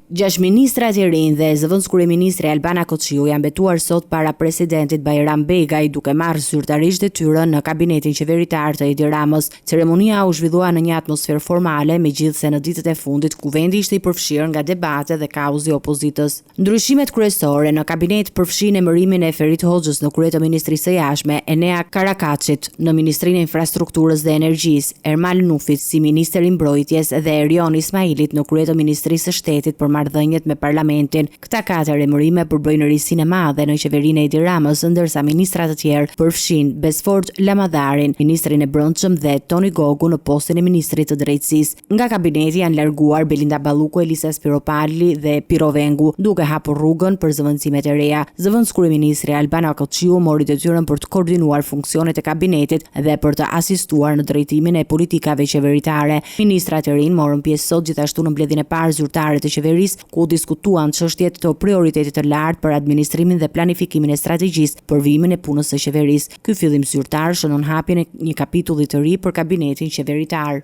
Gjashtë ministrat e rinj dhe zëvendëskryeministri Albana Koçiu janë betuar sot para presidentit Bajram Begaj, duke marrë zyrtarisht detyrën në kabinetin qeveritar të Edi Ramës. Ceremonia u zhvillua në një atmosferë formale, megjithëse në ditët e fundit Kuvendi ishte i përfshirë nga debate dhe kaosi i opozitës. Ndryshimet kryesore në kabinet përfshijnë emërimin e Ferit Hoxhës në krye të Ministrisë së Jashtme, Enea Karakaçit në Ministrinë e Infrastrukturës dhe Energjisë, Ermal Nufit si ministër i Mbrojtjes dhe Erion Ismailit në krye të Ministrisë së Shtetit për Marrëdhëniet me Parlamentin. Këta katër emërime përbëjnë risinë e madhe në qeverinë e Edi Ramës, ndërsa ministra të tjerë përfshijnë Besfort Lamadharin, ministrin e Brendshëm dhe Toni Gogun në postin e ministrit të Drejtësisë. Nga kabineti janë larguar Belinda Balluku, Elisa Spiropali dhe Pirro Vengu, duke hapur rrugën për zëvendësimet e reja. Zëvendëskryeministrja Albana Koçiu mori detyrën për të koordinuar funksionet e kabinetit dhe për të asistuar në drejtimin e politikave qeveritare. Ministrat e rinj morën pjesë sot gjithashtu në mbledhjen e parë zyrtare të qeverisë, ku u diskutuan çështje të prioritetit të lartë për administrimin dhe planifikimin e strategjisë për vijimin e punës së qeverisë. Ky fillim zyrtar shënon hapjen e një kapitulli të ri për kabinetin qeveritar.